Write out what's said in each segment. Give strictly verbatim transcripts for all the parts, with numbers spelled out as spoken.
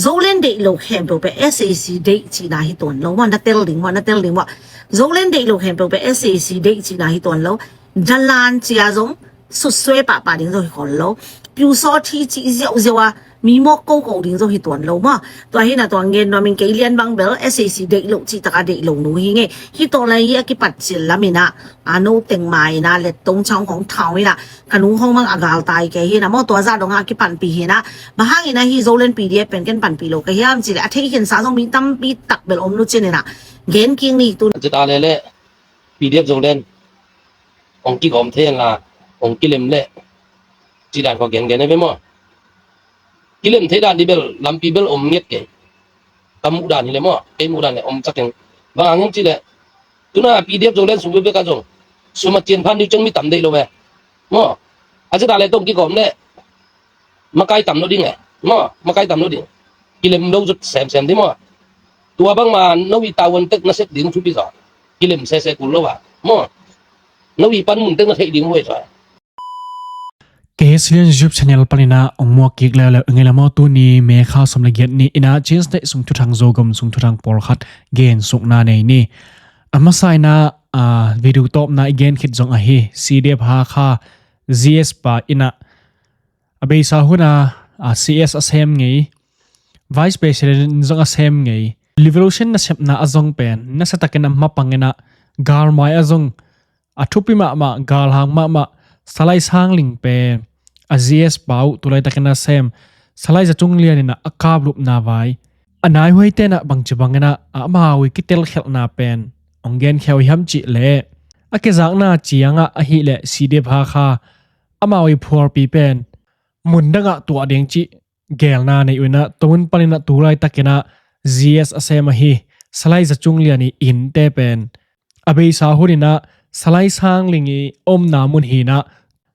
Zoland deih lo khempeuh pen S A C deih cihna hi tuan lo maw, na tel ding maw, na tel ding maw. Zoland deih lo khempeuh pen S A C deih cihna hi tuan lo. Dalan cia zong sutsue pahpah ding zong hi khol lo. Piusaw thi cih ziauziau a mi mawk koko ding zong hi tuan lo maw. Tua hi na tua ngen nuam ing, kei lian bang bel S A C deih lo cih taka deih lo nu hi ngei. Hi tawh lai hi a kipat cil lam ina, a no teng ma ina, let tong chang hong thau ina, ka nu hong mang a gal tai kei hi na maw, tua zah dong a kipanpih hi na. Bang hang ina hi Zoland P D F pen ken panpih lo ka hiam cih leh a thei khin sa zong mi tampi tak bel om nu cin ina. Gen king ni tu. Cita lele P D F Zoland ong kigawm thei la, ong kilem le, ci dan ko gen gen e ve maw. Kilem thei dan di bel, lampi bel om nget kei. Ka muh dan hi le maw, kei muh dan le om cak keng. Bang hang hiam cih leh, tuna P D F Zoland sung bebek a zong, sum a cian phan diu ciang mi tam deih lo ve maw. A cita le tong kigawm le, makai tam lo ding e maw, makai tam lo ding. Kilem lo zut semsem di maw. Tua bangma no i tavuan tek na sep ding thupi zaw. Kilem sese kul lo a maw. No i pan mun tek na theih ding huai zaw. K S Lian YouTube channel panina ong muak kik leuleu ngei la maw. Tuni May kha sawm le giat ni ina Chin State sung thuthang, Zogam sung thuthang pawlkhat gensukna nei ni. A masa ina, a, video tawpna i gen khit zong ahi, C D F Hakha G S pa ina a beisa huna, a, C S a sem ngei, Vice President zong a sem ngei, revolution nasepna a zong pen nasiatakin a mapang ina, galmai a zong a thupi mahmah, galhang mahmah Salai Sangling pen a G S pa uh tulaitakin a sem Salai Za Cung Lian ina a kaplupna vai a naihuai tena bangci bangina a amau i kitelkhelhna pen ong genkhia uh hiam cih leh, a kizakna ciangah ahih leh C D F Hakha amau i phualpi pen mun dangah tuah ding cih gelna nei uh ina, tumun panina tulaitakin a G S a sem ahi Salai Za Cung Lian i innte pen a beisa hun ina Salai Sangling i omna mun hi ina,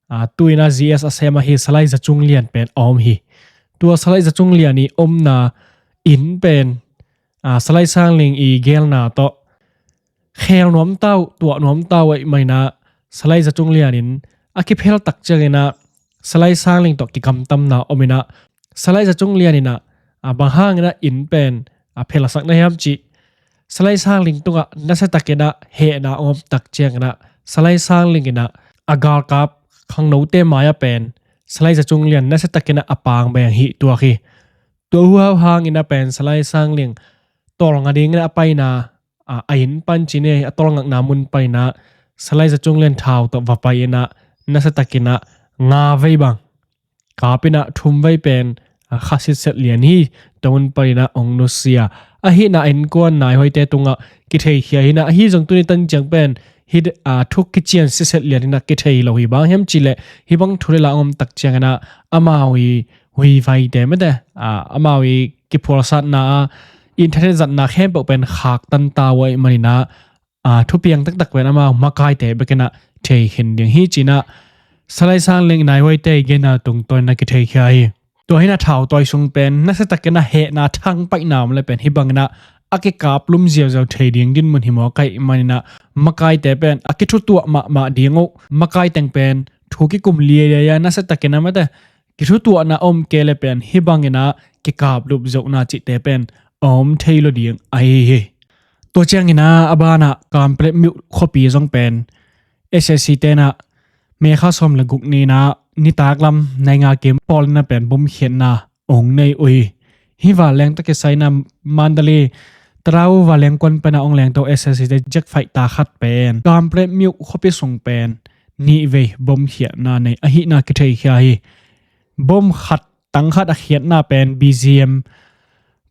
a, tu ina G S a sem ahi Salai Za Cung Lian pen a om hi. Tua Salai Za Cung Lian i omna inn pen, a, Salai Sangling i gelna tawh khel nuam ta uh, tuah nuam ta uh ahih man ina Salai Za Cung Lian in a kiphel tak ciang ina Salai Sangling tawh kikamtamna om ina, Salai Za Cung Lian ina, a, bang hang ina inn pen a phel a sak na hiam cih Salai Sangling tungah nasiatakin a hehna om tak ciang ina Salai Sangling ina a galkap khangnote mai-ah pen Salai Za Cung Lian nasiatakin a pang beng hih tuak hi. Tua huhau hang ina pen Salai Sangling tawlnga dingin a paina, a, a inn pan ci ni, a tawlngakna mun pan ina Salai Za Cung Lian thau tawh va pai ina nasiatakin a nga vei bang kap ina thum vei pen, a, kha sitset lian hi. Tumun pan ina ong nusia ahih ina innkuan naihuaite tungah kitheikhia hi ina, ahi zong tuni tan ciang pen hi, a, thuk kician sitset lian ina kithei lo hi. Bang hiam cih leh hih bang thu le la ong om tak ciang ina amau i huivaite mete, a, amau i kiphualsatna a internet zatna khempeuh pen khaktan ta uh ahih man ina, a, thupiang taktak pen amau makaite bek ina thei khin ding hi ci ina Salai Sangling naihuaite i genna tungtawn ina kitheikhia hi. Tua hi ina thautawi sung pen nasiatakin a hehna thangpaihna om le pen hih bang ina a kikaplum ziauziau thei ding dinmun hi mawk ahih man ina makaite pen a kithutuah mahmah ding uh, makai teng pen thu kikum liailiai a nasiatakin a mete kithutuahna om kei le pen hih bang ina kikaplup zohna cihte pen a om thei lo ding ahi hi. Tua ciang ina a banah Kanpetlet myo khuapi zong pen S A C te ina May kha sawm le guk ni ina nitak lam nai nga kim pawl ina pen bomkhiatna ong nei uh hi. Hih vanleng tawh kisai ina Mandalay Tadau vanleng kuan pan a ong lengto S A C te jet fighter khat pen Kanpetlet myo khuapi sung pen nihvei bomkhiatna nei ahihna kitheikhia hi. Bom khat, tang khat a khiatna pen B G M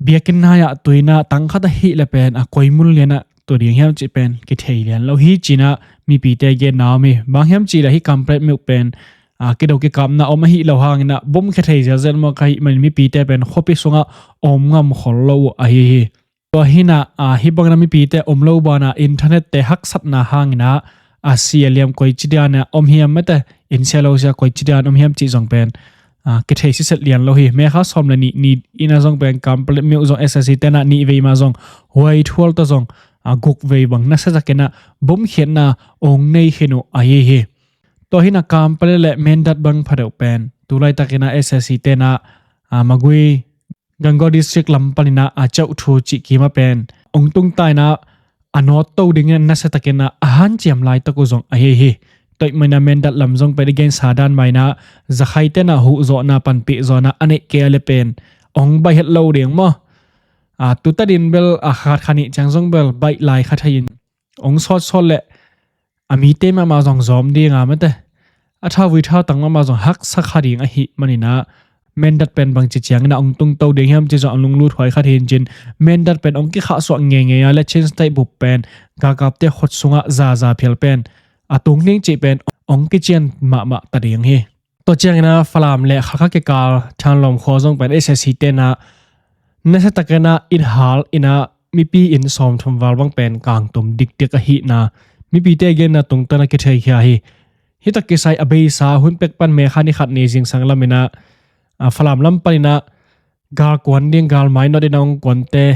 biakinn nai-ah tu ina tang khat ahih le pen a koi mun lianah tu ding hiam cih pen kithei lian lo hi ci ina mipite genna om hi. Bang hiam cih leh hih Kanpetlet myo pen, a, kido kikapna om ahih lo hang ina bomkhia thei zelzel mawk ahih man mipite pen khuapi sungah om ngam khol lo uh ahi hi. Tua hi ina, a, hih bang ina mipite om lo banah internet te haksatna hang ina, a, sia liam koi ci dian a om hiam mete, inn sia lo sia koi ci dian om hiam cih zong pen, a, kithei sitset lian lo hi. May kha sawm le nih ni ina zong pen Kanpetlet myo zong S A C te ina nihvei mah zong, huai thual tawh zong, a, gukvei bang nasiatakin a bomkhiatna ong nei khin uh ahi hi. Tua hi ina Kanpetlet le Mindat bang phadeuh pen tulaitakin a S A C te ina, a, Magway Gangaw District lam panin ah a ceuh thu cih kim a pen ong tungta in ah a nawt to dingin a nasiatakin ah a hanciam laitak uh zong ahi hi. Tua ahih manin ah Mindat lam zong pen i gensa dan mah in ah zakhaite in ah huhzawhna panpihzawhna a neih kei a le pen ong baih het lo ding maw? A, tutan in bel a khat khat nih ciang zong bel baih lai kha thei in ong sawtsawt leh a mite mahmah zong zawm ding a mate, a thauvui thautang mahmah zong haksa kha ding ahih manin ah Mindat pen bangci ciangin ah ong tungto ding hiam ci zong a lunglut huai khat hi in cin, Mindat pen ong kikhahsuah ngeingei a le Chin State bup pen galkapte khut sungah zaza phial pen a tung ding cih pen ong kician mahmah ta ding hi. Tua ciangin ah Falam le Khalkha kikal Thanlawm khua zong pen S A C te in ah nasiatakin ah inn hal in ah mipi inn sawmthum val bang pen kangtum dikdik ahihna mipite genna tungtawn a kitheikhia hi. Hih tawh kisai a beisa hun pek pan May kha ni khat ni zingsang lam in ah, a, Falam lam panin ah galkuan ding galmai nawt in ah ong kuante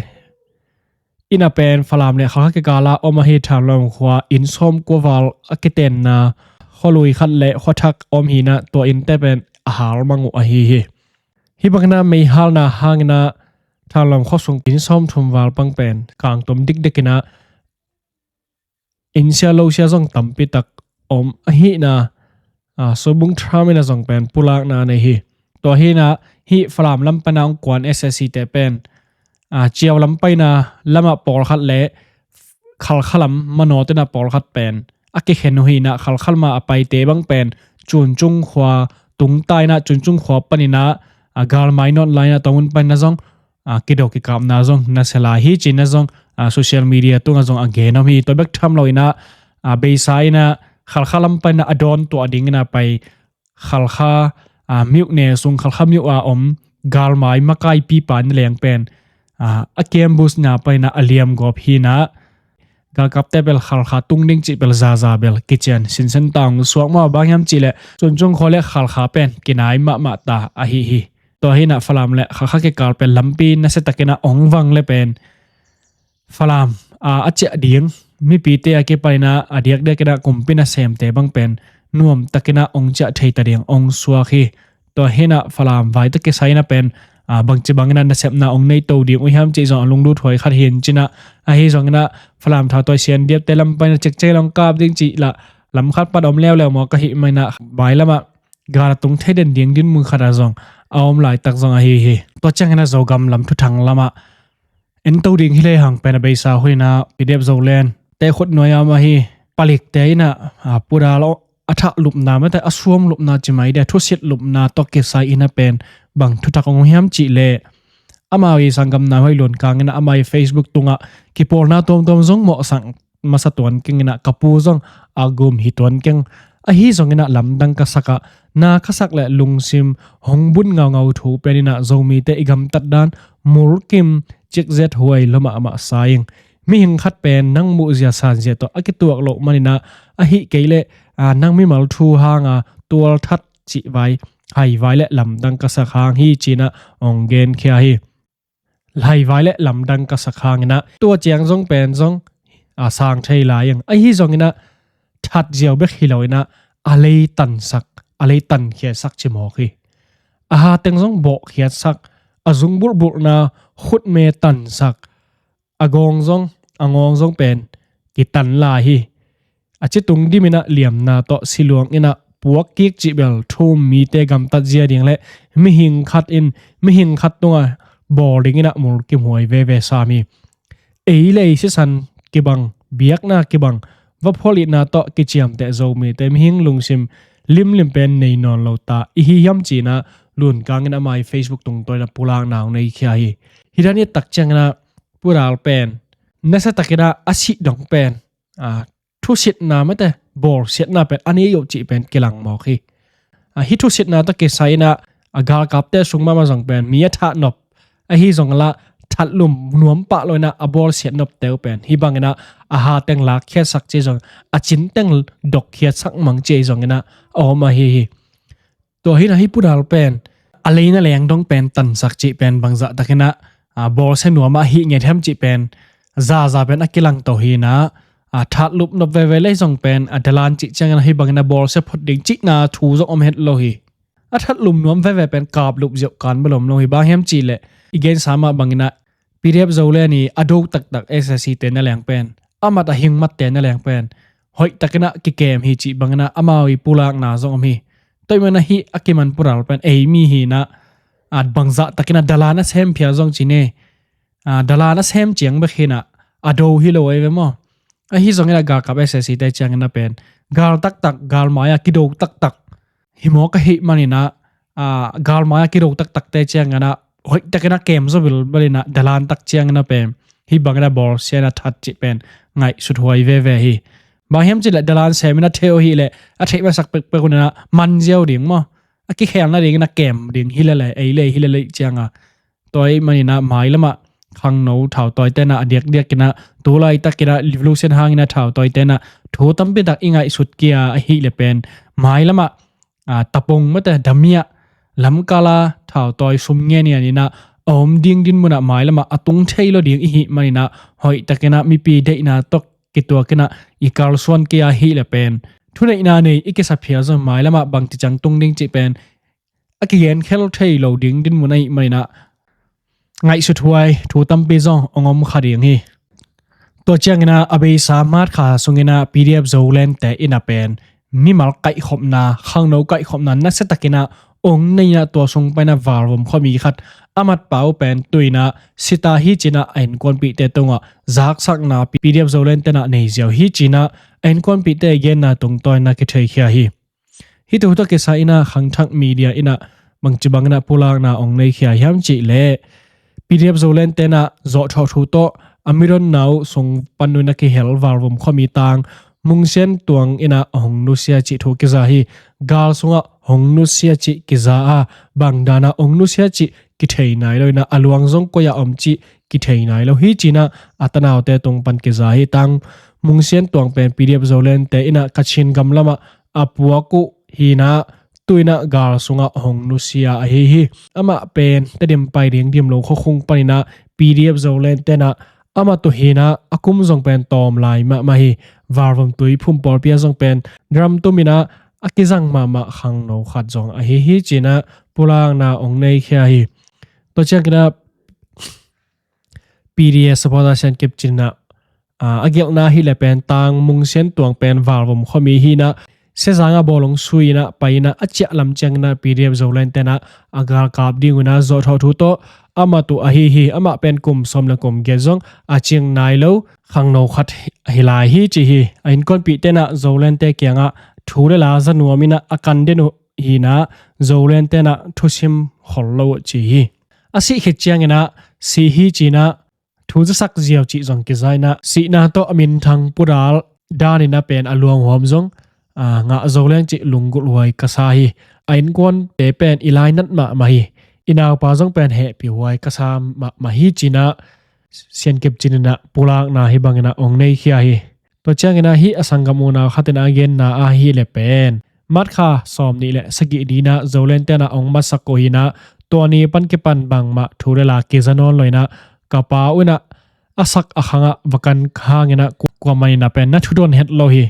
inn a pen Falam le Khalkha kikal ah om ahi Thanlawm khua inn sawmkua val a kitenna khualui khat le khuathak om hi in ah tua innte pen a hal mang uh ahi hi. Hih bangin ah meihalna hangin ah Thanlawm khua sung inn sawmthum val bang pen kangtum dikdik in ah inn sia lo sia zong tampi tak om ahihna, a, Sobung Tham in ah zong pen pulakna nei hi. Tua hi in ah hih Falam lam pan a ong kuan S A C te pen, a, Ciau lam paina lamah pawlkhat le Khalkha lam manawt in ah pawlkhat pen a kikhen uh hi in ah Khalkha lamah a paite bang pen Cuncung khua tungta in ah Cuncung khua panin ah, a, galmai nawt lai in ah tua mun panin ah zong, a, kidok kikapna zong nasia lai hi ci in ah zong, a, social media tungah zong a gen om hi. Tua bek tham lo in ah, a, beisa in ah Khalkha lam panin ah a dawn tuah dingin ah pai Khalkha, a, myone sung Khalkha myo a om galmai makaipipa na leng pen, a, a kiambusna panin ah a liamgawp hi in ah galkapte bel Khalkha tung ding cih bel zaza bel kician sinsen tang suak maw, bang hiam cih leh Cuncung khua le Khalkha pen kinai mahmah ta ahi hi. Tua hi in ah Falam le Khalkha kikal pen lampi nasiatakin ah ong vang le pen Falam, a, a ciah ding mipite a kipanin ah a diakdiakin ah kumpi nasemte bang pen nuamtakin ah ong ciah thei ta ding ong suak hi. Tua hi in ah Falam vai tawh kisai in ah pen, a, bangci bangin ah nasepna ong nei to ding uh hiam cih zong a lunglut huai khat hi in cin ah, ahi zongin ah Falam thautawi siandiapte lam panin ah cikcek in ah ong kap ding cih lah lam khat pat om leuleu maw ka hih manin ah vai lamah gal a tung thei den ding dinmun khat ah zong a om laitak zong ahi hi. Tua ciangin ah Zogam lam thuthang lamah en to ding hi lehang pen a beisa hun in ah P D F Zoland te khut nuai a om ahi palikte in ah, a, Pu Dal a thahlupna mate a suamlupna ci mai dia thusitlupna tawh kisai in ah pen bang thutak ong hiam cih leh amau i sanggamna huai luan kangin ah amau i Facebook tungah kipawlna tuamtuam zong mawhsak masa tuan keng in ah ka pu zong a gum hi tuan keng. Ahi zongin ah lamdang ka sak ah na ka sak le lungsim hong bun ngaungau thu pen in ah Zomite i gamtat dan mulkim cikzet huai lua mahmah sa ing. Mihing khat pen nang muhzia sanzia tawh a kituak loh manin ah, ahih kei leh, a, nang mimal thu hanga tualthat cih vai, haivai le lamdang ka sak hang hi ci in ah ong genkhia hi. Haivai le lamdang ka sak hangin ah tua ciang zong pen zong, a, sang thei lai ing. Ahi zongin ah that ziau bek hi lo in ah a leitansak, a leitan khiatsak ci mawk hi. A ha teng zong bawh khiatsak, a zung bulhbulhna khutme tansak, a gawng zong, a ngawng zong pen kitan lai hi. A citung dim in ah liamna tawh siluang in ah puak kik cih bel thu-um mite gamtat zia ding le mihing khat in mihing khat tungah bawl dingin ah mulkim huai veve sam hi. Ei le ei sisan kibang, biakna kibang, vaphual itna tawh kiciamteh Zomite mihing lungsim limlim pen nei nawn lo ta i hi hiam ci in ah lunkangin amau i Facebook tungtawn in ah pulakna ong neikhia hi. Hih dan i et tak ciangin ah Pu Dal pen nasiatakin ah a sih dong pen, a, thusitna mate bawlsiatna pen a nei uh cih pen kilang mawk hi. A, hih thusitna tawh kisai in ah a galkapte sung mahmah zong pen mi a thahnop, ahi zong lah thatlum nuam pah lo in ah a bawlsiat nopte uh pen hih bangin ah a ha teng lakkhiatsak ci zong, a cin teng dokkhiatsak mang ci zongin ah a om ahi hi. Tua hi in ah hih Pu Dal pen a lei na leng dong pen tansak cih pen bangzah takin ah, a, bawlsia nuam ah hih nget hiam cih pen zaza pen a kilang to hi in ah, a, thatlum nop veve lei zong pen a dalan cih ciangin ah hih bangin a bawlsia phot ding cihna thu zong om het lo hi. A thatlum nuam veve pen kaplup ziauh kan bel om lo hi, bang hiam cih leh I gensa mah bangin ah P D F Zoland i a do taktak S A C te na leng pen, a mat a hing matte na leng pen hoih takin ah kikem hi cih bangin ah amau i pulakna zong om hi. Tua ahih manin ah hih a kiman pudal pen ei mi hi in ah, a bangzah takin ah dalan a sem phial zong ci ni. A, dalan a sem ciang bek hi in ah a do hi lo ahi ve maw. Ahi zongin ah galkap S A C te ciangin ah pen gal taktak, gal mai-ah kido taktak hi mawk ahih manin ah, a, gal mai-ah kido taktakte ciangin ah hoih takin ah kem zaw bilbel in ah dalan tak ciangin ah pen hih bangin ah bawlsia in ah that cih pen ngaihsut huai veve hi. Bang hiam cih leh dalan sem in ah thei uh ahih leh a theih masak pekpek un in ah man ziau ding maw. A kikhel nadingin ah kem ding hi lel e, ei le ei hi lel e ciang a. Tua ahih manin ah mailam ah khangno thautawite in ah a diakdiakin ah tu laitakin ah revolution hangin ah thautawite in ah thu tampi tak i ngaihsut kia ahih leh pen mailam ah, a, tapong mate damiah lamkal a thautawi sum ngen ngen in ah a om ding dinmun ah mailam ah a tung thei lo ding i hih manin ah hoih takin ah mipi deihna tawh kituakin ah i kalsuan kia ahih leh pen thuneihna nei i kisa phial zong mailam ah bangci ciang tung ding cih pen a kigenkhel thei lo ding dinmun ahih manin ah ngaihsut huai thu tampi zong hong om kha ding hi. Tua ciangin ah a beisa March kha sungin ah P D F Zoland te in ah pen mimal kaihkhopna, khangno kaihkhopna nasia takin ah hong nei in ah tua sung panin ah valvom khuami khat a matpah uh pen tu in ah si ta hi ci in ah a innkuanpihte tungah zaksakna P D F Zoland te in ah nei ziau hi ci in ah a innkuanpihte genna tungtawn in ah kitheikhia hi. Hih thu tawh kisai in ah khangthak media in ah bangci bangin ah pulakna hong neikhia hiam cih leh P D F Zoland te in ah zawhthawh thu tawh a midonna uh sung pan un ah kihel valvom khuami tang Mung Sian Tuang in ah hong nusia cih thu kiza hi. Gal sungah hong nusia cih kiza a, bang dan ah hong nusia cih kithei nai lo in ah a luang zong koi ah om cih kithei nai lo hi ci in ah a tanaute tung pan kiza hi. Tang Mung Sian Tuang pen P D F Zoland te in ah Kachin gam lamah a puak uh hi in ah tu in ah gal sungah hong nusia ahi hi. Amah pen Tedim pai ding dim lo khuakhung panin ah P D F Zoland te in ah amah tu hi in ah a kum zong pen tawm lai mahmah hi. Valvom tuiphum pawlpi ah zong pen drum tum in ah a kizang mahmah khangno khat zong ahi hi ci in ah pulakna hong neikhia hi. Tua ciangin ah P D F supporter Sian Kip Cin in ah, a, a gelhna ahih leh pen tang Mung Sian Tuang pen valvom khuami hi in ah Sezang a bawl hong sui in ah pai in ah a ciah lam ciangin ah P D F Zoland te in ah a galkap ding uh in ah zawhthawh thu tawh a mat uh ahi hi. Amah pen kum sawm le kum giat zong a cing nai lo khangno khat hi lai hi ci hi. A innkuanpihte in ah Zoland te kiangah thu le la za nuam in ah a kan den uh hi in ah Zoland te in ah thusim khol lo uh ci hi. A sih khit ciangin ah si hi ci in ah thu zasak ziau cih zong kiza in ah sihna tawh a minthang pudal dan in ah pen a luanghuam zong, a, ngah zo leng cih lunggulh huai ka sa hi. A innkuante pen i lainat mahmah hi. I naupa zong pen hehpih huai ka sa mahmah hi ci in ah Sian Kip Cin in ah pulakna hih bangin ah hong neikhia hi. Tua ciangin ah hih a sanggam unau khat in ah a genna ahih leh pen March kha sawm nih le sagih ni in ah Zoland te in ah hong matsak uh hi in ah tua ni pan kipan bangmah thu le la kiza nawn lo in ah ka pa uh in ah a sak a khangah va kan hangin ah ku-, kuamah in ah pen na thudon het lo hi.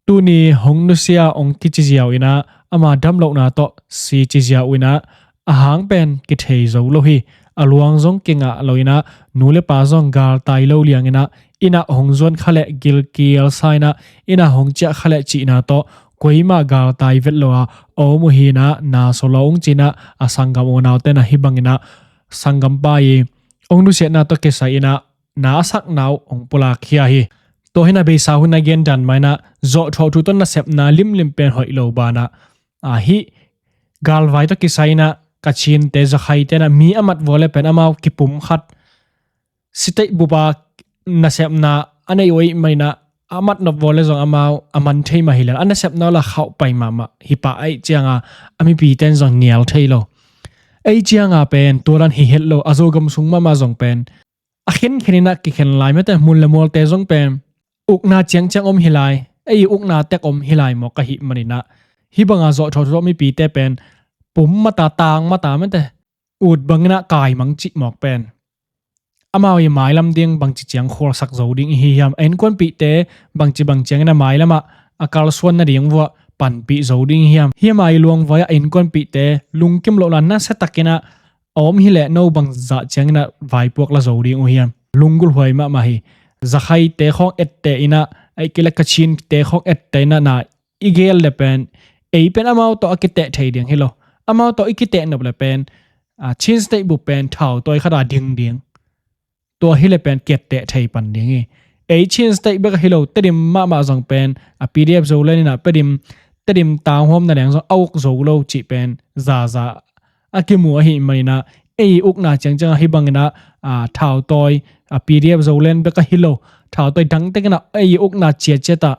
Tuni hong nusia hong kici ziau in ah ama damlohna tawh si ci ziau in ah a hang pen kithei zo lo hi. A luang zong kingah lo in ah nu le pa zong galtai lo liang in ah inn ah hong zuan kha leh gilkial sa in ah inn ah hong ciah kha leh cihna tawh koimah galtai vet lo a a om uh hi in ah na so lo ung ci in ah a sanggam unaute in ah hih bangin ah sanggampa i hong nusiatna tawh kisai in ah na a sakna uh hong pulak khia hi. Tua hi in ah beisa hun a gen dan mah in ah zawhthawh thu tawh nasepna limlim pen hoih lo banah, a, hih galvai tawh kisai in ah Kachinte, Zakhaite in ah mi a mat vua le pen amau kipum khat siteih bup a nasepna a nei uh ahih manin ah a mat nop vua le zong amau a man thei mah hi lel a nasepna uh la khauh pai mahmah hi pah ahih cianga a mipite in zong nial thei lo. Ei cianga pen tua dan hi het lo a Zogam sung mahmah zong pen a khenkhen in ah kikhen lai mate mun le mualte zong pen ukna ciangciang om hi lai, ei ukna tek om hi lai maw ka hih manin ah hih banga zawhthawh thu tawh mipite pen pum mata tang mata mate ut bangin ah kaimang cih mawk pen amau i mailam ding bangci ciang khualsak zo ding i hi hiam, a innkuanpihte bangci bang ciangin a mailamah a kalsuan nading vuah panpih zo ding i hi hiam? Hih ama i luangvai ah a innkuanpihte lungkim lohna nasia takin ah a om hileh no bangzah ciangin ah vaipuak la zo ding uh hiam? Lunggulh huai mahmah hi. Zakhaite khawng etteh in ah, ahih kei leh Kachinte khawng etteh in ah na i gel le pen, ei pen amau tawh a kiteh thei ding hi lo. Amau tawh i kiteh nop le pen, a, Chin State bup pen thautawi khat a ding ding. Tua hi le pen kiatteh thei pan ding hi. Ei Chin State bek a hi lo, Tedim mahmah zong pen, a, P D F Zoland in ah Tedim, Tedim tanghuam na leng zong a uk zo lo cih pen zaza a kimu ahih manin ah, ei ukna ciangciang a hih bangin ah, a, thautawi, a, P D F Zoland bek a hi lo, thautawi dang tek in ah ei ukna ciatciat ah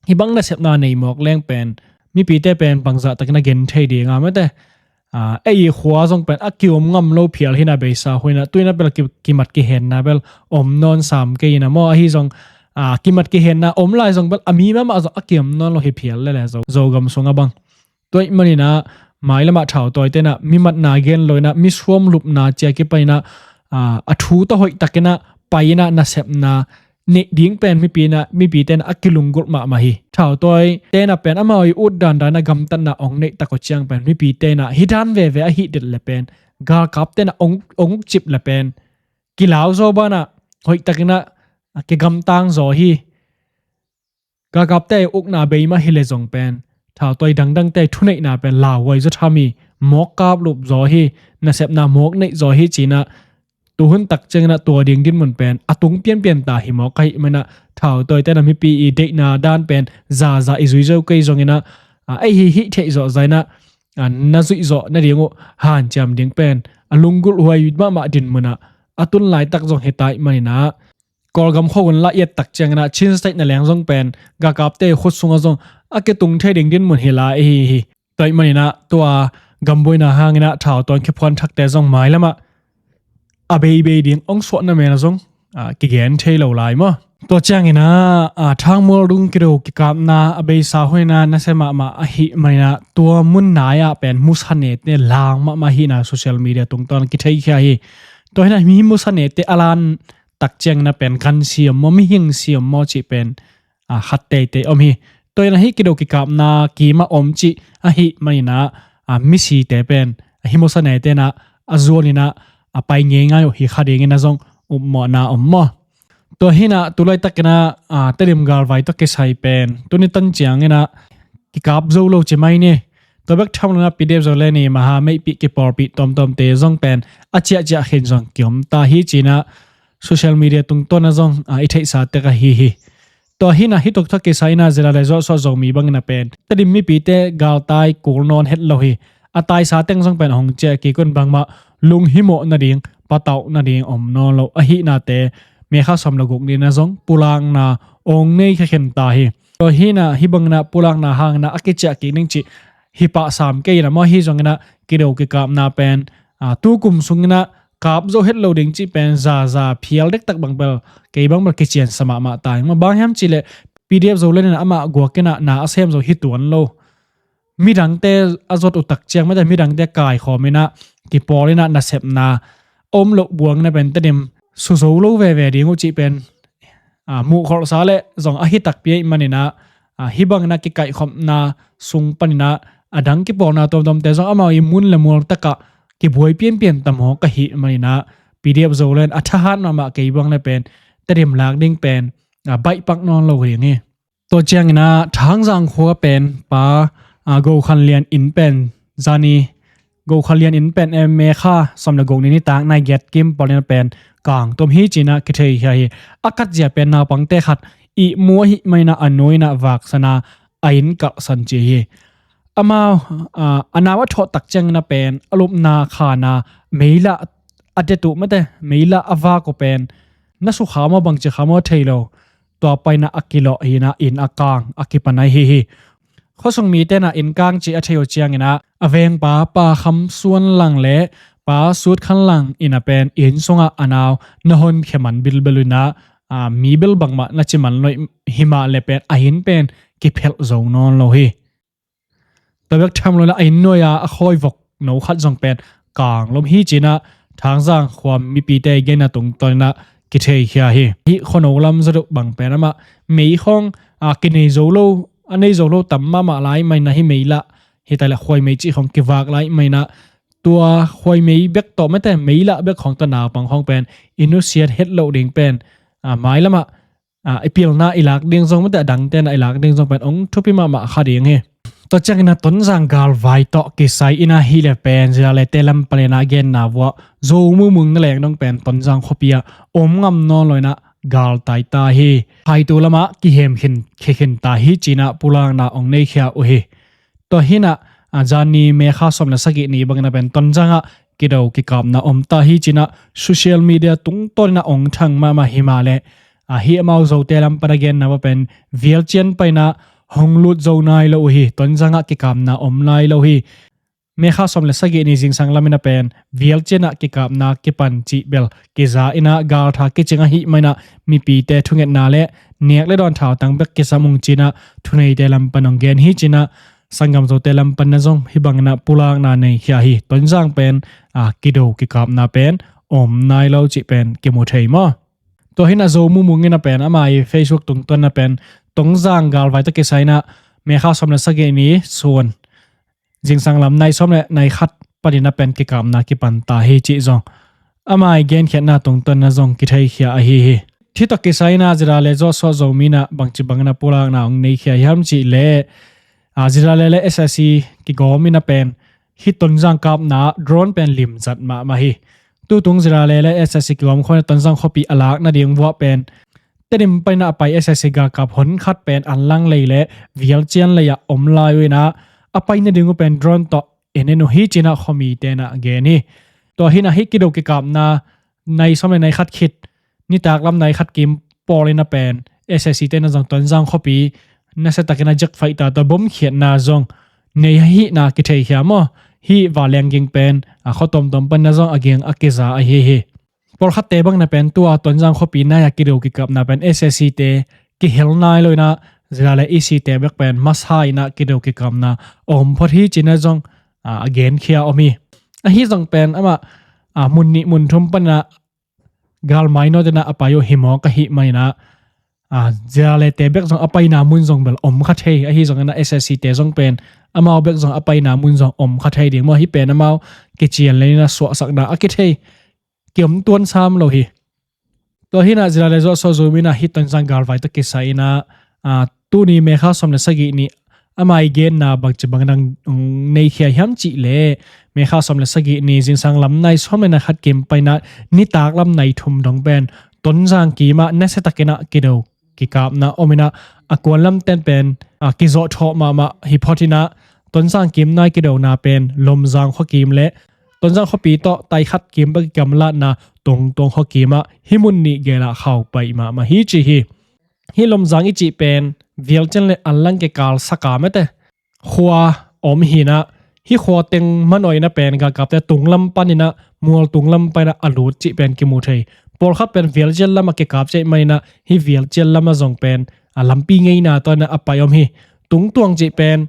hih bang nasepna nei mawk leng pen mipite pen bangzah takin a gen thei ding a, mate. A, ei khua zong pen a kiom ngam lo phial hi in ah, beisa huai in ah, tu in ah bel ki, kimat kihenna bel om nawn sam kei in ah maw, ahi zong, a, kimat kihenna om lai zong bel a mi mahmah zong a kiom nawn lo hi phial lel e, Zo, Zogam sung a bang. Tua ahih manin ah mailam ah thautawite in ah mi matna gen lo in ah, mi suam lupna ci a kipan in ah, a, a thu tawh hoih takin ah pai in ah nasepna neih ding pen mipi in ah, mipite in ah a kilunggulh mahmah hi. Thautawite in ah pen amau i ut dandan a gamtatna ong neih tak uh ciang pen mipite in ah hih dan veve ahih det le pen, galkapte in ah ong, ong cip le pen kilau zaw banah hoih takin ah, a, kigamtang zaw hi. Galkapte ukna bei mah hi le zong pen, thautawi dangdangte thuneihna pen lauhuai zaw tham hi, mawk kaplup zaw hi, nasepna mawk neih zaw hi ci in ah, tuhun tak ciangin ah tua ding dinmun pen a tung pianpian ta hi mawk ahih manin ah, thautawite in ah mipi i deihna dan pen zaza i zui zo kei zongin ah, a, ei hi hih theih zawh zah in ah, a, na zuih zawh nading uh hanciam ding pen a lunggulh huai mahmah dinmun ah a tun laitak zong hi ta ahih manin ah, Kawlgam khua hun la i et tak ciangin ah Chin State na leng zong pen galkapte khut sungah zong a kitung thei ding dinmun hi lai ahi hi. Tua ahih manin ah tua gambuaina hangin ah thautawi kiphuan thakte zong mailam ah a beibei ding ong suahna men ah zong, a, kigen thei lo lai maw. Tua ciangin ah, a, Thangmual dung kido kikapna a beisa huai in ah nasia mahmah ahih manin ah tua mun nai ah pen musanete lang mahmah hi in ah social media tungtawn kitheikhia hi. Tua hi in ah mi musanete a lan tak ciangin ah pen gansia maw, mihing sia maw cih pen, a, khat teitei om hi. Tua hi in ah hih kido kikapna kim ah om cih ahih manin ah, a, misite pen, a, hih musanete in ah a zuan in ah a pai ngeingai uh hi kha dingin ah zong upmawhna om maw. Tua hi in ah tu laitakin ah, a, Tedim galvai tawh kisai pen tuni tan ciangin ah kikap zo lo ci mai ni. Tua bek tham lo in ah P D F Zoland i maha meihpih kipawlpih tuamtuamte zong pen a ciahciah khin zong kiom ta hi ci in ah social media tungtawn ah zong, a, i theihsa tek ahi hi. Tua hi in ah hih tuk tawh kisai in ah zila le zawhsawh Zomi bangin ah pen Tedim mipite galtai kul nawn het lo hi. A taisa teng zong pen a hong ciah kik un, bangmah lunghimawh nading, patauh nading om nawn lo ahihnate May kha sawm le guk ni in ah zong pulakna ong nei khia khin ta hi. Tua hi in ah hih bangin ah pulakna hangin ah a kiciah kik ning cih hi pah sam kei in ah maw, ahi zongin ah kido kikapna pen, a, tu kum sungin ah kap zo het lo ding cih pen zaza phial dektak bang bel, kei bang bel kiciansa mahmah ta ing maw. Bang hiam cih leh P D F Zoland in ah amah guak in ah na a sem zo hi tuan lo. Midangte a zot uh tak ciang, mate, midangte kaikhawm in ah kipawl in ah nasepna om loh buang in ah pen Tedim su zo lo veve ding uh cih pen, a, muh kholhsa le zong ahi takpi ahih manin ah, a, hih bangin ah kikaihkhopna sung panin ah a dang kipawlna tuamtuamte zong amau i mun le mual takah kibuai pianpian ta mawk ahih manin ah P D F Zoland a thahat mahmah, kei bang le pen Tedim lak ding pen, a, baihpak nawn lo ding hi. Tua ciangin ah Thangzang khua pen pa, a, Go Khan Lian inn pen zani, Go Khan Lian inn pen M M A kha sawm le guk ni nitak nai giat kim pawl in ah pen kang tuam hi ci in ah kitheikhia hi. A katzia pen naupangte khat ihmu ahih manin ah a nu in ah vaksan a, a inn kalhsan ci hi. Amau, a, a nau a thawh tak ciangin ah pen a lupna khan a meilah a det uh, mate, meilah a vak uh pen na sukha maw, bangci kha maw thei lo. Tua panin ah a kilawh hi in ah inn a kang a kipan ahi hi. Khuasung mite in ah inn kang cih a thei uh ciangin ah a vengpa Pa Kham Suan Lang le Pa Sut Khan Lang in ah pen inn sungah a nau na honkhia man bilbel uh in ah, a, mi bel bangmah na ci man lo hi mah le pen a inn pen kiphelh zo nawn lo hi. Tua bek tham lo in ah a inn nuai-a a khawi vok no khat zong pen kang lom hi ci in ah Thangzang khua mipite genna tungtawn in ah kitheikhia hi. Hih khuano lam zaduh bang pen amah mei khawng, a, kinei zo lo, a nei zo lo tam mahmah lai manin ah hih meilah hi ta leh khuaimei cih khawng kivak lai manin ah tua khuai mei bek tawh mete, mei lah bek khawng tawh naupang khawng pen i nusiat het loh ding pen, a, mailamah, a, i pilna i lak ding zong mete, a dangte na i lak ding zong pen ong thupi mahmah kha ding hi. Tua ciangin a Tonzang galvai tawh kisai in a hih le pen ZRA-te lam panin a genna vuah Zo Mu Mung na leng dong pen Tonzang khuapi ah om ngam nawn lo in a galtai ta hi. Phaitu lamah kihem khin, khia khin ta hi ci-in a pulakna ong neikhia uh hi. Tua hi in a, a, zani May kha sawm le sagih ni bangin a pen Tonzang ah kido kikapna om ta hi ci-in a social media tungtawn in a ong thang mahmah hi mah leh, a, hih amau Zote lam pan a genna vuah pen Vialcian panin a hong lut zo nai lo uh hi. Tonzang ah kikapna om nai lo hi. May kha sawm le sagih ni zingsang lam in a pen Vialcian ah kikapna kipan cih bel kiza in a galtha kicing ahih manin a mipite thungetna le nek le dawn thautang bek kisam ung ci-in a thuneite lam pan ong gen hi ci-in a sanggam Zote lam pan in a zong hih bangin a pulakna neikhia hi. Tonzang pen, a, kido kikapna pen om nai lo cih pen kimu thei maw. Tua hi in a Zo Mu Mung in a pen ama i Facebook tungtawn in a pen Tonzang galvai tawh kisai in a May kha sawm le sagih ni sun zingsang lam nai sawm le nai khat panin a pen kikapna kipan ta hi cih zong ama i genkhiatna tungtawn in a zong kitheikhia ahi hi. Hih tawh kisai in a ZRA le Zosuah Zomi in a bangci bangin a pulakna ong neikhia hiam cih leh, a, ZRA le SAC kigawm in a pen hih Tonzang kapna drone pen limzat mahmah hi. Tutung ZRA le SAC kigawm khawng in a Tonzang khuapi a lak nading vuah pen Tedim panin a pai SAC galkap honkhat pen Anlang lei le Vialcian lei ah om lai uh in a, a pai nading uh pen drone tawh en en uh hi ci-in a khuamite in a gen hi. Tua hi in a hih kido kikapna nai sawm le nai khat khit nitak lam nai khat kim pawl in a pen SAC-te in a zong Tonzang khuapi nasia takin a jet fighter tawh bomkhiatna zong nei ahihna kitheikhia maw. Hih vanleng ging pen, a, khua tuamtuam panin a zong a ging a kiza ahi hi. Pawlkhatte bangin a pen tua Tonzang khuapi nai a kido kikapna pen SAC-te kihel nai lo in a ZRA le EC-te bek pen masa in a kido kikapna om phot hi ci-in a zong, a, a genkhia om hi. Ahi zong pen amah, a, mun nih mun thum panin a galmai nawt in a a pai uh hi mawk ahih manin a, a, ZRA-te bek zong a paina mun zong bel om kha thei. Ahi zongin a SAC-te zong pen amau bek zong a paina mun zong om kha thei ding maw. Hih pen amau kician le in a suahsakna a kithei kiom tuan sam lo hi. Tua hi in a ZRA le Zosuah Zomi in a hih Tonzang galvai tawh kisai in a, a, tuni May kha sawm le sagih ni ama i genna bangci bangin a ong neikhia hiam cih leh May kha sawm le sagih ni zingsang lam nai sawm le nai khat kim panin a nitak lam nai thum dong pen Tonzang kim ah nasia takin a kido kikapna om in a, a kuan lamten pen, a, kizawh thawh mahmah hi phot in a, Tonzang kim nai kidona pen Lomzang khuakim le Tonzang khuapi tawh tai khat kim bek kigamlatna Tongtuang khuakim ah hih mun nih gel ah khauh pai mahmah hi ci hi. Hih Lomzang i cih pen Vialcian le Anlang kikal sak a mete khua om hi in a, hih khua teng manawh in a pen galkapte tunglam panin a, mual tunglam panin a a lut cih pen kimu thei. Pawlkhat pen Vialcian lam ah kikap cih manin a, hih Vialcian lam ah zong pen, a, lampi ngeina tawh in a a pai om hi. Tungtuang cih pen,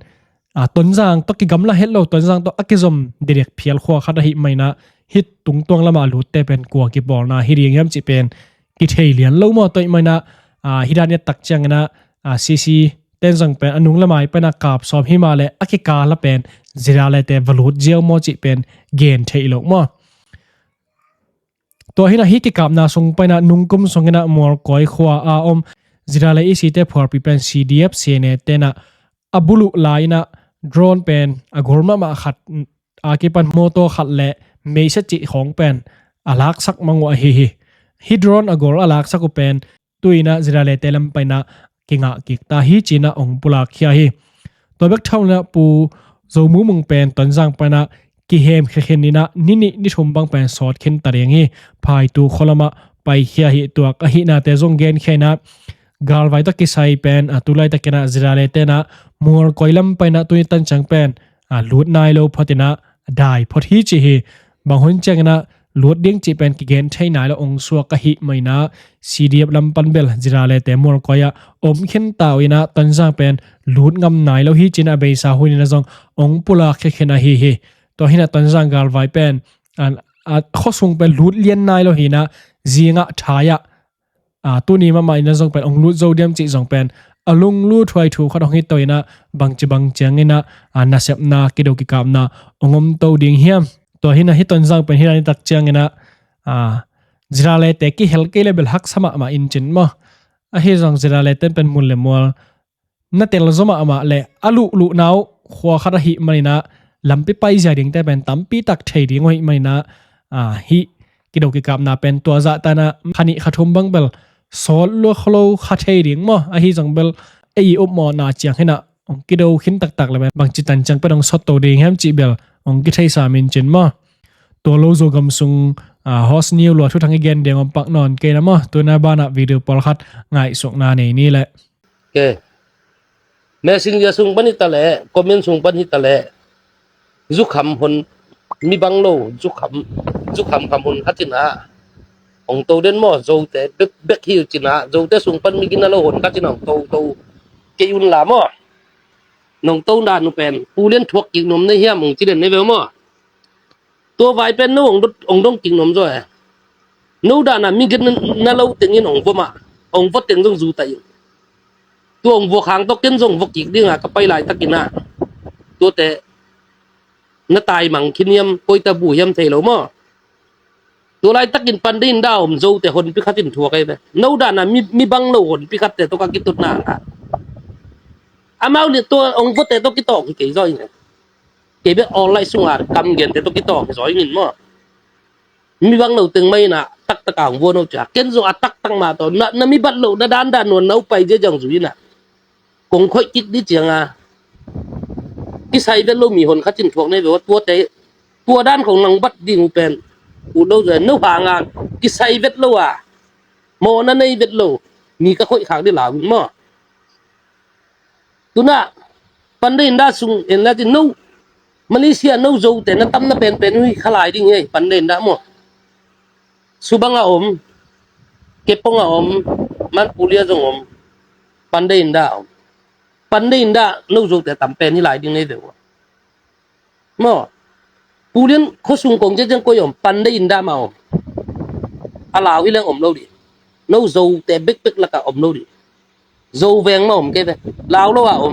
a, Tonzang tawh kigamla het lo, Tonzang tawh a kizom didek phial khua khat ahih manin a, hih Tungtuang lam ah a lutte pen kua kipawlna hi ding hiam cih pen kithei lian lo maw. Tua ahih manin a, a, hih dan i et tak ciangin a, a, CC ten zong pen a nung le mai panin a kap sawm hi mah leh a kikal ah pen ZRA-te va lut ziau maw cih pen gen theih loh maw. Tua hi in a hih kikapna sung panin a nungkum sungin a Mualkawi khua a om ZRA le EC-te phualpi pen CDF, CNA-te in a a buluh lai in a drone pen a gol mahmah khat a kipan mawtaw khat le meisa cih khawng pen a laksak mang uh ahi hi. Hih drone a gol a laksak uh pen tu-in a ZRA-te lam panin a kingah kik ta hi ci-in a hong pulak khia hi. Tua bek thawn in a Pu Zo Mu Mung pen Tonzang panin a kihem khia khin in a ni nih ni thum bang pen sawt khin ta ding hi. Phaitu khua lam ah paikhia hi. Tuak ahihnate zong genkhia in a galvai tawh kisai pen, a, tu laitakin a ZRA-te in a Mualkawi lam panin a tuni tan ciang pen, a, lut nai lo phot in a dai phot hi ci hi. Bang hun ciangin a lut ding cih pen kigen thei nai lo hong suak ahih manin a CDF lam pan bel ZRA-te Mualkawi ah om khin ta uh in a Tonzang pen lut ngam nai lo hi ci-in a beisa hun in a zong hong pulak khia khin ahi hi. Tua hi in a Tonzang galvai pen, a, a, khuasung pen lut lian nai lo hi in a zing ah thai ah, a, tuni mahmah in a zong pen hong lut zo diam cih zong pen a lunglut huai thu khat hong hi to in a bangci bang ciangin a, a, nasepna kido kikapna hong om to ding hiam. Tua hi-in ah hih Tonzang pen hih lai-in tak ciangin ah, a, Zirale te kihel kei le bel haksa mahmah in cin maw. Ahi zong Zirale ten pen mun le mual na tel zaw mahmah le a luhluhna uh khua khat ahih manin ah lampi paizia dingte pen tampi tak thei ding uh ahih manin ah, a, hih kido kikapna pen tua zahtan ah kha nih kha thum bang bel sawt lua kha lo kha thei ding maw. Ahi zong bel ei i upmawhna ciang hi-in ah hong kido khin taktak le bel bangci tan ciang pen hong sawt to ding hiam cih bel hong kitheisa min cin maw. Tua lo Zogam sung, a, host ni uh lua thuthang i gen ding om pak nawn kei na maw. Tua-in ah banah video pawlkhat ngaihsutna nei ni leh. Ke. Messenger sung pan hi ta leh, comment sung pan hi ta leh. Zukham hun, mi bang lo, zukham, zukham kham hun khat in ah hong to den maw, Zote bek, bek hi uh cin ah, Zote sung pan mi gina lo hun khat in ah hong to, to kei un la maw. Nong to dan uh pen, Pu Lian thuak kik nuam na hiam hong ci den na ve uh maw. Tua vai pen no hong dot, hong dong kik nuam zaw e. No dan a mi gina lo teng in hong vua mah, hong vua teng zong zu ta in. Tua hong vua khang tawh ken zong vua kik ding a ka pai laitakin ah, tuate na taimang khin hiam, koi ta bu hiam thei lo maw. Tua laitakin Pandei in dah om Zote honpi khat in thuak ei ve. No dan a mi, mi bang lo honpi khatte tawh ka kitutna ah, amau le tua hong vuate tawh kitawk hi kei zaw in. Kei bek online sungah kam gente tawh kitawk hi zaw in maw. Mi bang lo teng mah in ah taktak a hong vua no cia, ken zong a taktak mah tawh na, na mi bat lo na dandan nuan na upai zia zong zui in ah, kong khoih kik ding ciang a, kisai vet lo mi hon khat in thuak na hi ve uh a, tuate, tua dan khong nang bat ding uh pen ut lo zaw, no hang a kisai vet lo a, mawhna nei vet lo mi ka khoih khak ding lau in maw. Tu-in ah Pandei in dah sung en la cin no, Malaysia no Zote na tamna penpen uh hi kha lai ding hi, Pandei in dah maw. Subang a om, Kepong a om, Manpulia zong om, Pandei in dah a om. Pandei in dah no Zote tam pen hi lai ding na hi ve uh a. Maw, Pu Lian khuasung kong ciang koi om, Pandei in dah mah om. A lau hi leng om lo ding. No Zote bekbek lakah om lo ding. Zo veng mah om kei ve. Lau lo a om.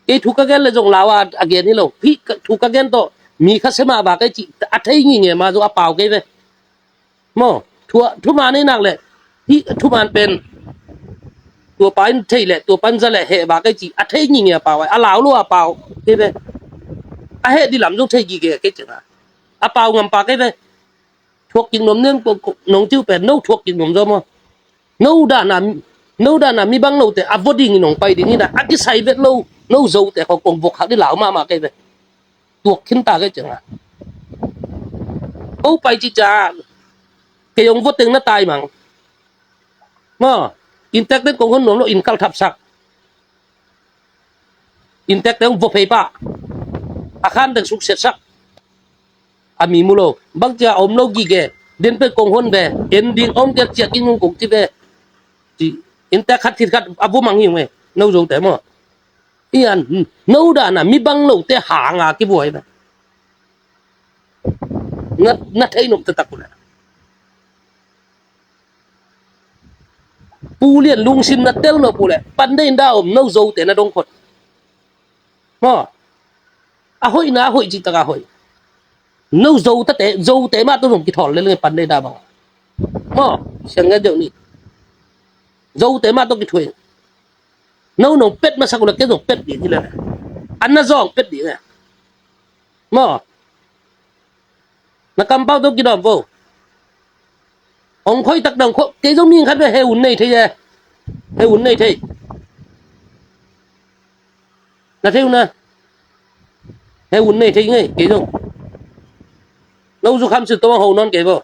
Kei thu ka gen le zong lau a, a gen hi lo. Hih ka, thu ka gen tawh mi khasia mah vak ei cih a thei ngingem a zong a pau kei ve. Maw, thu, thuman ei nak leh, hih thuman pen tua pa in thei leh, tua pa in za leh heh vak ei cih a thei ngingem a pau ai, a lau lo a pau kei ve. A heh ding lam zong thei gige kei ciang a, a pau ngam pak kei ve. Thuak kik nuam nem ko, ko, nong ci uh pen no thuak kik nuam zaw maw. No dan a, no dan a mi bang lote a vua ding in hong pai ding in ah, a kisai vet lo no Zote khong kong vua khak ding lau mahmah kei ve. Tuak khin ta kei ciang a, ko pai ci ca, kei hong vua teng na taimang. Maw, inntek teng kong hon nuam lo, inn kalh thapsak. Inntek teng hong vua phei pah. A khan teng suksiatsak. A mi mu lo. Bang cia om lo gige. Den pen kong hon ve. En ding om kei ciak in hong kong ci ve. Ci, inntek khat khit khat a vua mang hi hong e. No Zote maw. Ian, no dan a mi bang lote hang a kivua hi ve. Na, na thei nop taktak uh leh. Pu Lian lungsim na tel nop uh leh, Pandei in dah om no Zote na dong khot. Maw. A hoihna, a hoih cih tak a hoih. No Zo tate, Zote mah tawh zong kithawl lel nge Pandei in dah bang. Maw, siang nge deuh ni. Zote mah tawh kithuih. No nong pet masak uh leh, kei zong pet ding hi leh. An na zawng pet ding nge. Maw. Na kampau tawh kidawm vo. Hong khoi tak dang khoi, kei zong mihing khat ve he un nei thei e. He un nei thei. Na thei un na. He un nei thei ngei, kei zong. No zu kham sil tawh hong ho nawn kei vo.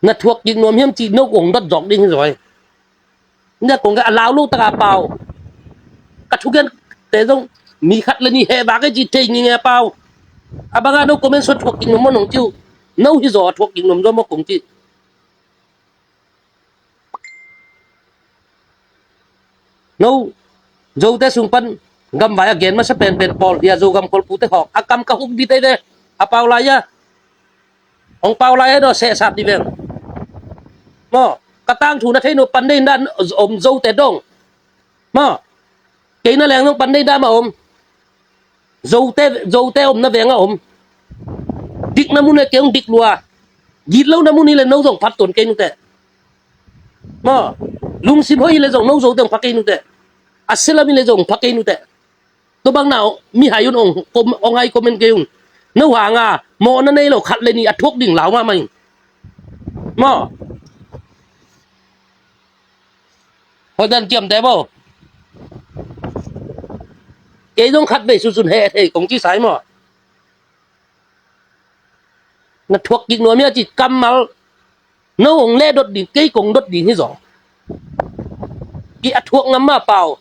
Na thuak kik nuam hiam cih no kong dot zawk ding hi zaw. Na kong ka a lau lo tak a pau. Ka thugente zong mi khat le nih heh vak ei ci thei ngingei a pau. A bang a no comment sung thuak kik nuam maw nong ci uh. No hi zaw a thuak kik nuam zaw maw kong ci. No, Zote sung pan gamvai a gen masa penpen pawl hi a, Zogam khualpute khawng a kam ka huk bit ei ve. A pau lai a. Hong pau lai a daw sehsat dih veng. Maw, ka tangthu na thei no Pandei in dah om Zote dong. Maw, kei na leng zong Pandei in dah mah om. Zote, Zote omna veng a om. Dikna mun hi le kei hong dik lua. Gitlohna mun hi le no zong phat tuan kei nuteh. Maw, lungsim hoih hi le zong no Zote hong pha kei nuteh. A sia lam hi le zong hong pha kei nuteh. Tua bang na mi hai un hong, hong hai comment kei un. No hanga mawhna nei lo khat le nih a thuak ding lau mahmah in. Maw. Hoih dan ciamteh bo. Kei zong khat vei sunsun heh thei kong ci sa hi maw. Na thuak kik nuam hia ci kammal. No hong leh dot ding, kei kong dot ding hi zaw. Kei a thuak ngam mah pau.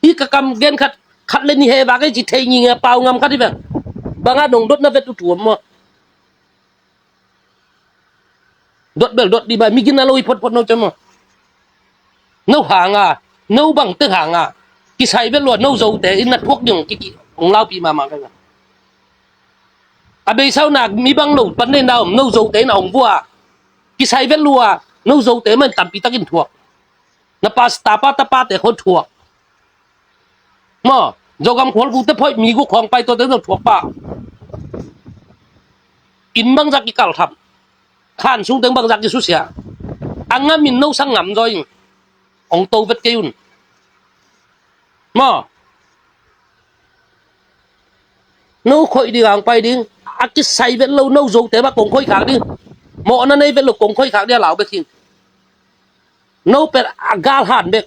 Hi ka kam gen khat, khat le nih heh vak ei ci thei nginge pau ngam khat hi vek. Banga nong dotna vet uh thuam maw. Dot bel dot dih bai, mi gina lo hi photphot no cem maw. No hanga, no bangte hanga kisai vet lua, no Zote in na thuak ding hong kiki, hong laupih mahmah kei. A beisa uh na mi bang lo pan nei na om, no Zote in a hong vua. Kisai vet lua, no Zote mah in tampi takin thuak. Na pa, tapa, tapate khong thuak. Maw, Zogam khual gute phoih mi guk khawng pai tuate zong thuak pah. Inn bangzah kikal tham. Khan sung teng bangzah kisusia. A ngam in no sang ngam zaw in. Hong to vet kei un. Maw. No khoih ding hong pai ding. A kisai vet lo no Zote mah kong khoih khak ding. Mawhna nei vet lo kong khoih khak ding a lau bek hi. No pen a gal han bek.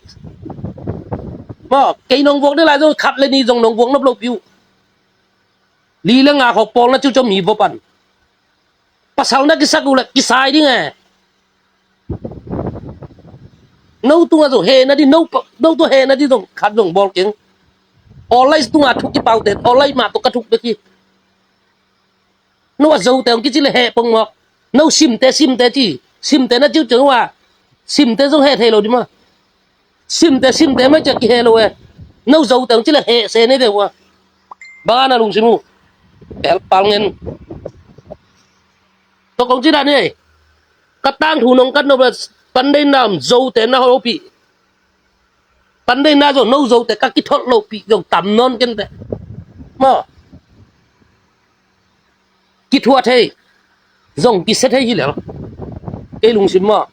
Maw, kei nong vuak ding lai zong khat le nih zong nong vuak nop lo piu. Li le nga khawk pawl na ciuciau mi vua pan. Pasal na kisak uh le kisai ding e. No tungah zong hehna ding, no, no tungah hehna ding zong khat zong bawl keng. Awlai tungah thuk kipaute, awlai mah tawh ka thuk bek hi. No a Zote hong kici le heh pongmawk. No Simte, Simte ci. Simte na ciuciau uh a. Simte zong heh thei lo ding maw. Simte, Simte mah ciah kiheh lo e. No Zote hong ci le heh se nei ve uh a. Bang a na lungsim uh. Pel pal ngen. Tua kong ci dan hi. Ka tangthu nong kat nop le pan deihna om Zote na hopih. Pan deihna zong no Zote ka kitholh lohpih zong tam nawn kenteh. Maw. Kithuah thei zong kisia thei hi lel. Kei lungsim maw.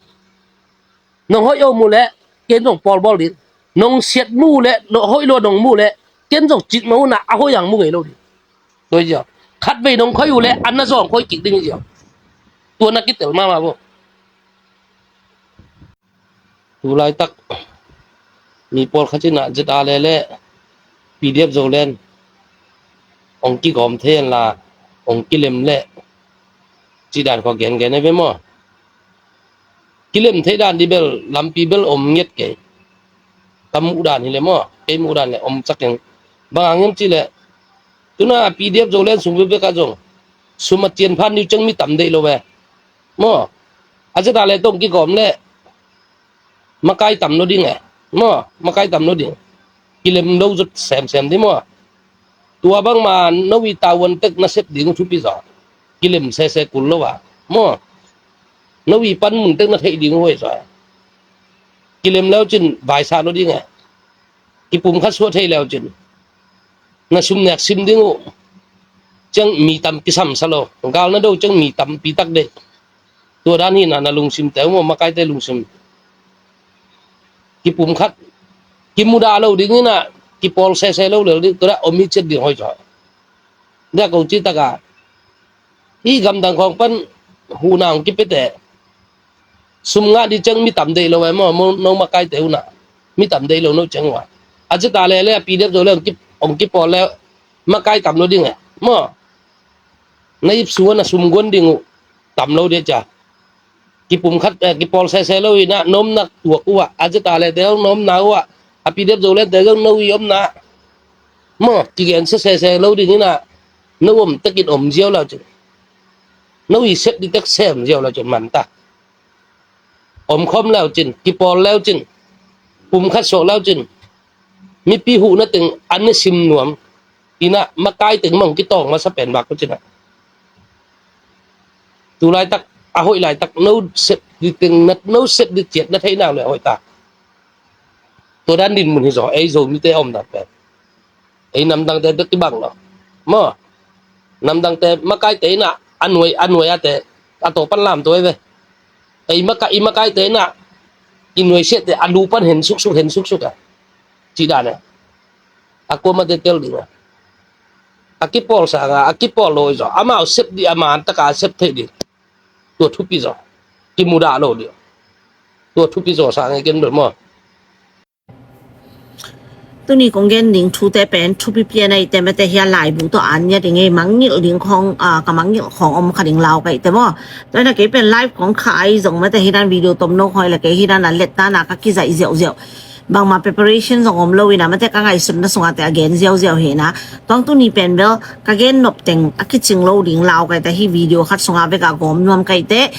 Nong hoih om uh leh ken zong pawlbawl ding. Nong siat mu uh leh, nong hoih lua nong mu uh leh ken zong cik nong uh na a hoih hang mu ngei lo ding. Tua hi ziau. Khatvei nong khoih uh leh a na zong khoih kik ding hi ziau. Tua na kitel mahmah bo. Tu laitak mi pawlkhat in ah Z R le le P D F Zoland hong kigawm thei hen la hong kilem leh cih dan khua gengen e ve maw. Kilem thei dan dih bel lampi bel om nget kei. Ka muh dan hi le maw, kei muh dan le om cak keng. Bang hang hiam cih leh tuna P D F Zoland sung bekbek ah zong sum a cian phan ding uh ciang mi tam deih lo ve. Maw, a Z R le tawh kigawm leh makai tam lo ding e. Maw, makai tam lo ding. Kilem lo zot semsem ding maw. Tua bangma no i tavuan tek na sep ding uh thupi zaw. Kilem sese kul lo a. Maw, no i panmun tek na theih ding uh huai zaw. Kilem leu cin vaisa lo ding e. Kipumkhat suah thei leu cin na sum nek sim ding uh ciang mi tam kisamsa lo. Gal na do ciang mi tampi tak deih. Tua dan hi na, na lungsim teu maw, makaite lungsim. Kipumkhat kimudah lo ding hi na, kipawl sese lo lel ding, tua dan om hi ciat ding hoih zaw. Dia ko ci taka hih gamdang khawng pan huhna hong kipiate sum ngah ding ciang mi tam deih lo e maw, no makaite uh na mi tam deih lo no ciang uh a. A Z R le le a P D F Zoland hong ki, hong kipawl le makai tam lo ding e maw. Na ip sung a na sum guan ding uh tam lo ding cia. Kipumkhat, eh, kipawl sese lo hi na, na omna tuak uh ah, a Z R le te hong na omna uh ah, a P D F Zoland te hong no i omna maw, kigen sese lo ding hi na. No om tekin om ziau leu cin, no i sep ding tek sem ziau leu cin man ta. Om khawm leu cin, kipawl leu cin, pumkhat suah leu cin, mipi huhna teng an ne sim nuam hi na, makai teng mah hong kitawng masa pen vak ko cin ah. Tu laitak a hoih laitak no sep ding teng na, no sep ding ciat na theih nak le a hoih ta. Tua dan dinmun hi zaw, ei Zomite a om dan pen. Ei namdangte tawh kibang lo. Maw, namdangte makaite inah a nuai a nuai ate a to pan lamto ei ve. Ei maka i makaite inah i nuaisiate a lu pan hen suksuk hen suksuk a cih dane. A kuamate tel ding a, a kipawl sanga a kipawl lo i zaw amau sep dih a man taka sep theih ding. Tua thupi zaw kimudah lo dih. Tua thupi zaw sang ei ken bel maw. Tuni kong gen ding thute pen thupi pian a ite mate hia laibu tawh an ngiat ding ei mangngilh ding khong a ka mangngilh khong om kha ding lau ka ite maw. Tua ina kei pen live kong kha ai zong mate hidan video tomno khoi la kei hidan a let dana ka kizaih ziauziau. Bangma preparation zong om lo ina mate ka ngaihsutna sunga te a gen ziauziau hina. Tuang tuni pen bel ka gen nop teng a kicing lo ding lau ka ite hi video khat sunga veka gawm nuam ka ite.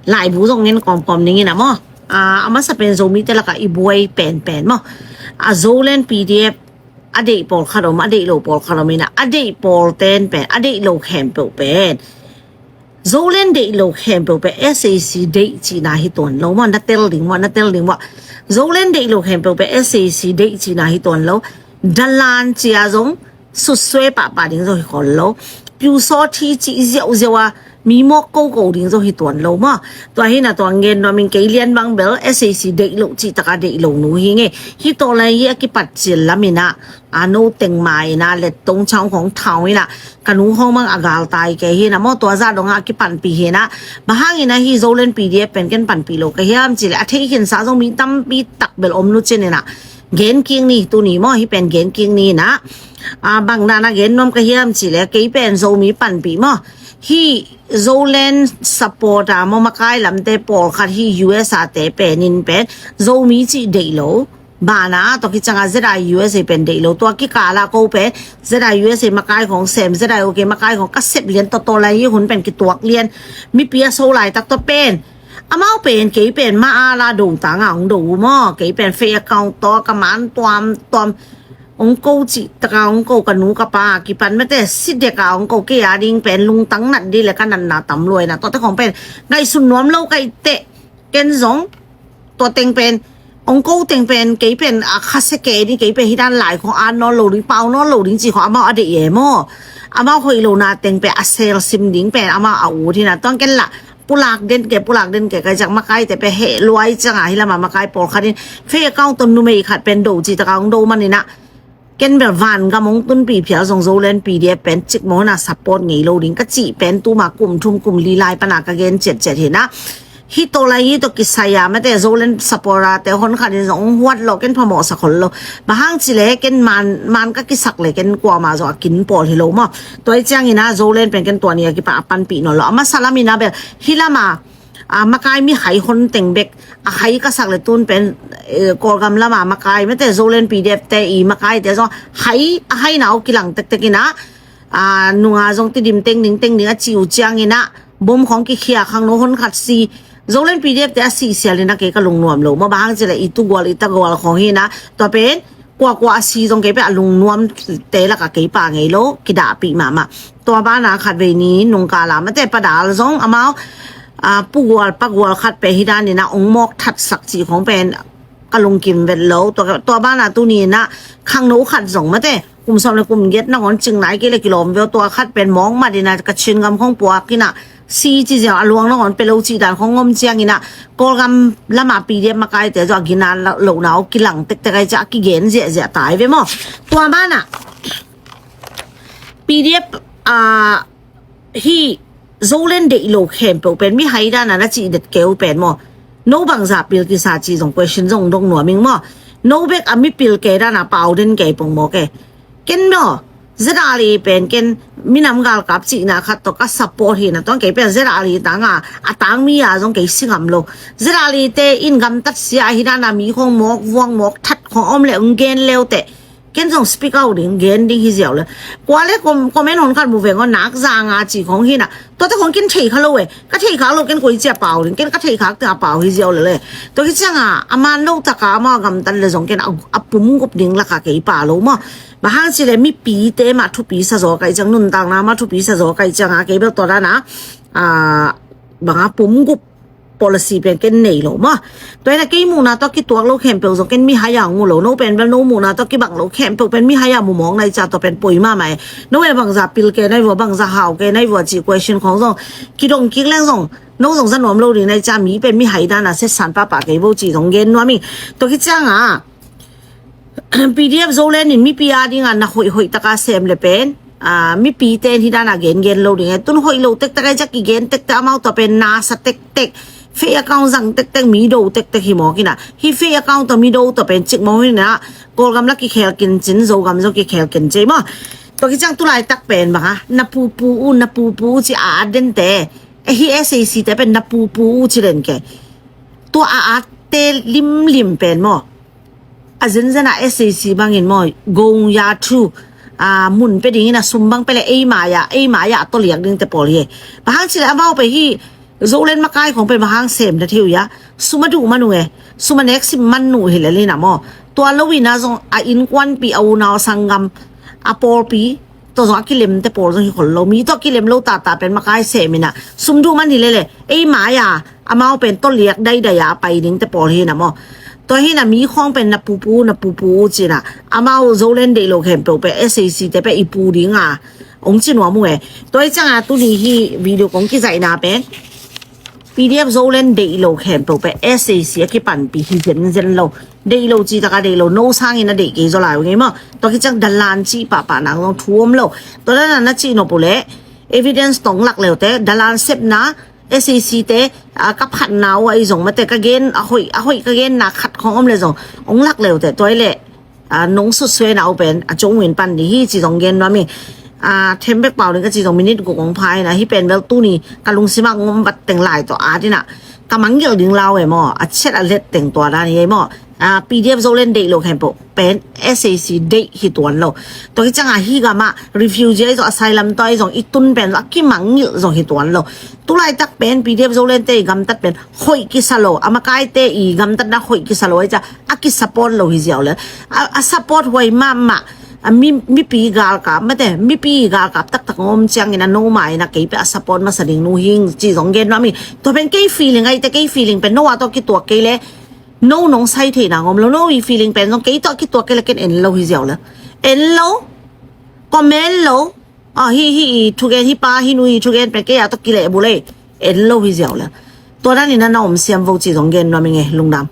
Laibu zong ngen kawmkawm ding ina maw. A masa pen Zomite laka i buai penpen maw. A Zoland P D F a deih pawlkhat om a deih lo pawlkhat om ina a deih pawl ten pen a deih lo khempeuh pen Zoland deih lo khempeuh pen S A C deih cihna hi tuan lo maw na tel ding maw na tel ding maw. Zoland deih lo khempeuh pen S A C deih cihna hi tuan lo. Dalan cia zong sutsue pahpah ding zong hi khol lo. Piusaw thi cih ziauziau a mi mawk koko ding zong hi tuan lo maw. Tua hina tua ngen nuamin kei lian bang bel S A C deih lo cih taka deih lo nu hi ngei. Hi tawh lai hi a kipat cil lam ina a no teng ma ina let tong chang khong thau ina ka nu khong mang a gal tai kei hina maw tua zah donga a kipanpih hina. Bang hang ina hi Zoland P D F pen ken panpih lo ka hiam cile a thei khinsa zong mi tampi tak bel om nu cin ina. Gen king ni tuni maw hi pen gen king ni na. A bang dana gen nuam ka hiam cile kei pen Zomi panpih maw. Hi Zoland supporter maw makai lamte pawlkhat hi U S A te penin pen Zomi cih deih lo. Bana tua kicanga Z I U S A pen deih lo tua kikala ko pen Z I U S A makai khong sem Z I O K makai khong ka sep lian tawtaw lai hi hun pen kituak lian. Mipi a so laitak tua pen amau pen kei pen ma ala do tanga hong do uh maw kei pen fake account tawh ka man tuamtuam hong ko cih taka hong ko ka nu ka pa kipan mate si deka hong ko kei a ding pen lungtang nat dih le ka natna tam luaina tawte khong pen ngaihsun nuam lo ka itteh ken zong tua teng pen hong ko teng pen kei pen a khasia kei ding kei pen hidan lai khong an nawn lo ding pau nawn lo ding cih khong amau a deih e maw. Amau hoih lo na teng pen a sel sim ding pen amau a ut hina tuang ken lah pulak den ke pulak den ke kai ciang makaite pe heh luai cianga hi lama makai pawlkhat in fake account ton numei khat pen do cih taka hong do man ina. Ken bel van gam hong tunpi phial zong Zoland P D F pen cik mawhna support ngei lo ding ka cih pen tuma kum thum kum li lai pana ka gen ciatciat hina. Hi tawh lai hi tawh kisai a mate Zoland supporter te hon khat in zong hong huat lo ken phamawh sak hol lo. Bang hang cile ken man man ka kisak le ken kuama zong a kin pawl hi lo maw. Tua hi ciangina Zoland pen ken tua ni a kipa a panpih nawn lo a masa lamina bel hi lama a makai mi hai hon teng bek a hai ka sak le tun pen Kawlgam lama makai mate Zoland P D F te i makaite zong hai a hai nau kilang tektek ina. A nunga zong tidim teng ding teng ding a ci uh ciangina bom khong kikhia khangno hon khat si Zoland P D F te a si sial ina kei ka lungnuam lo maw bang hang cile i tugual i tagual khong hina tua pen kuakua a si zong kei pe a lungnuam te laka kei pa ngei lo kidahpih mahmah. Tua bana khat vei ni nungkala mate padal zong amau a pugual pagual khat pe hi danina ong mawk thatsak cih khong pen ka lungkim vet lo tua bana tuni ina khangno khat zong mate kum sawm le kum get nangawn cing nai kei le kilawm veu tua khat pen mawk mat ina ka chin gam khong puak ina si ci ziau a luang nangawn pe lo cih dan khong om ciangina Kawlgam lama P D F makaite zong a gina lohna uh kilang tektek ai ciah a kigen ziahziah tai ve maw. Tua bana P D F a hi Zoland deih lo khempeuh pen mi hai dana na cih det keu pen maw. No bangzah pil kisa cih zong question zong dong nuaming maw. No bek a mi pil ke dana pau den kei pong maw ke. Ken maw Z R A pen ken minam galkap cihna khat tawh ka support hina tuang kei pen Z R A tanga a tang mi a zong kei singam lo. Z R A te in gamtat sia ahi dana mi khong mawk vuang mawk that khong om le ung gen leute. Ken zong speak out ding gen ding hi ziau le kua le comment hon khat mu veng on nak zanga ci khong hina. Tuate khong ken thei kha lo e ka thei khak lo ken koi cia pau ding ken ka thei khak teng a pau hi ziau le le. Tua hi cianga a man lo taka ama gamtat le zong ken a pum gup ding laka kei pa lo maw. Bang hang ci le mipi te mah thupi sa zaw kai ciang nuntakna mah thupi sa zaw kai cianga kei bel tua dana a banga pum gup policy pen ken nei lo maw. Tua hi na kei muhna tawh kituak lo khempeuh zong ken mihai a hong mu lo. No pen bel no muhna tawh kibang lo khempeuh pen mihai a mu mawk na hi cia, tua pen poi mahmah e. No e bangza pil ke na hi vua, bangza hau ke na hi vua cih question khawng zong kidong kik leng zong no zong za nuam lo ding na hi cia, mi pen mihai dan a setsan pahpah kei vo cih zong gen nuam ing. Tua khit ciang a P D F Zoland in mipi a ding a na hoih hoih taka sem le pen, a, mipi ten hi dan a gen gen lo ding e. Tun hoih lo tektek a hi cia kigen tektek, amau tua pen nasa tektek, fake account zang tektek, mi do tektek hi mawk hi na. Hi fake account tua mi do tua pen cik mawk hi na. Kawlgam la kikhel kin cin, Zogam zong kikhel kin cei maw. Tua khit ciang tu laitak pen bang a na pupu uh, na pupu uh ci a at den te, eh, hi S A C te pen na pupu uh ci den ke. Tua a at te limlim pen maw, a zenzen a S A C bangin maw, gong ya thu, a, mun pe dingin a sum bang pe le ei mai a, ei mai a tawliak ding te pawl hi. Bang hang ci le amau pe hi Zoland makai khong pe bang hang sem na thiu ya, sum a duh man uh e, sum a nek sim man uh hi le li na maw. Tua lo in a zong a innkuanpi, a unau, a sanggam, a pawlpi, tua zong a kilemte pawl zong hi khol lo. Mi tua kilem lo tata pen makai sem in a sum duh man hi le le ei mai a, amau pen tawliak daidai a pai dingte pawl hi na maw. Tua hi na mi khawng pen na pupu, na pupu uh ci na, amau Zoland deih lo khempeuh pen S A C te pen i pu ding a hong ci nuam uh e. Tua hi ciang a tuni hi video kong kizaihna pen P D F Zoland deih lo khempeuh pen S A C a kipanpi hi zenzen lo. Deih lo ci taka deih lo, no sangin a deih kei zaw lai uh ngei maw. Tua khit ciang dalan cih pahpah nak zong thu om lo. Tua dan a na cih nop uh le evidence tawh hong lak le uh te, dalan sepna S A C te, a, ka phatna uh a i zong mate ka gen, a hoih, a hoih ka genna khat khawng om le zong hong lak le uh te, tua hi le, a, nong sutsuena uh pen a cong win pan di hi ci zong gen nuam ing. A, them bek pau ding ka ci zong minute guk hong pha hi na, hi pen bel tuni ka lungsim ah hong om vat teng lai tawh a ding a, ka mangngilh ding lau e maw, a chet a let teng tua dan hi e maw. A, P D F Zoland deih lo khempeuh pen S A C deih hi tuan lo. Tua khit ciang a hi gam ah refugee a i zong, asylum tawh a i zong i tun pen zong a kimangngilh zong hi tuan lo. Tu laitak pen P D F Zoland te i gamtat pen hoih kisa lo, a makaite i gamtatna hoih kisa lo a i cia a kisupport lo hi ziau le. A, a support huai mahmah, a mi, mipi galkap mate, mipi galkap taktak ngom ciangin a no mai na kei pe a support masa ding nu hing ci zong gen nuam ing. Tua pen kei feeling a i te, kei feeling pen no a tawh kituak kei le no nong sai theihna ngom lo, no i feeling pen zong kei tawh kituak kei le ken en lo hi ziau le. En lo, comment lo, a, hi, hi i thugen, hi pa hi nu i thugen pen kei a tawh kileh bu le en lo hi ziau le. Tua dan in a na om siam vo ci zong gen nuam ing e, lungdam.